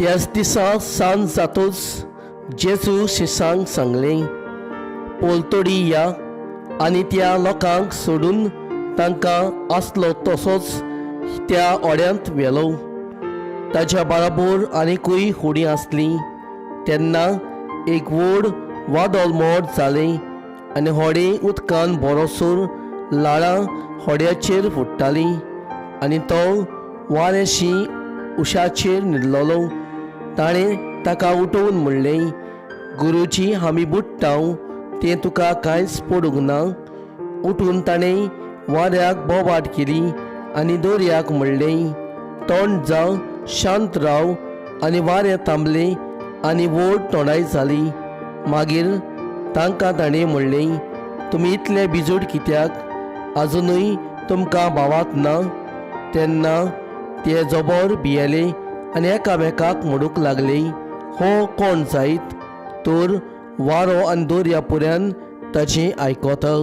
त्याच दिसा सांज जातूच जेजू शिसांक सांगलें, पोलतोडी या. आनी त्या लोकांक सोडून तांकां आसलो तसोच त्या ओड्यांत व्हेलो. ताच्या बाराबोर आनीकूय होडी आसली. तेन्ना एक व्हड वादळ मोड जालें आनी होडें उदकान बरोसर लाळां होड्याचेर फुट्टालीं आनी तो वाऱ्याशी उशाचेर न्हिदलेलो. ताणें ताका उठोवन म्हणलें, गुरुजी, आमी बुडटाव तें तुका कांयच पडूंक ना. उठून ताणें वाऱ्याक बोवाट केली आनी दर्याक म्हणलें, तोंड जा, शांत राव. आनी वारें थांबलें आनी व्हड तोंडाय जाली. मागीर तांकां ताणें म्हणलें, तुमी इतले बिजूट कित्याक? आजुनूय तुमकां भावात ना? तेन्ना ते जबर भियेले आनी एकामेकाक म्हणूंक लागले, हो कोण जायत तर वारो आनी दर्या पुऱ्यान ताचें आयकता?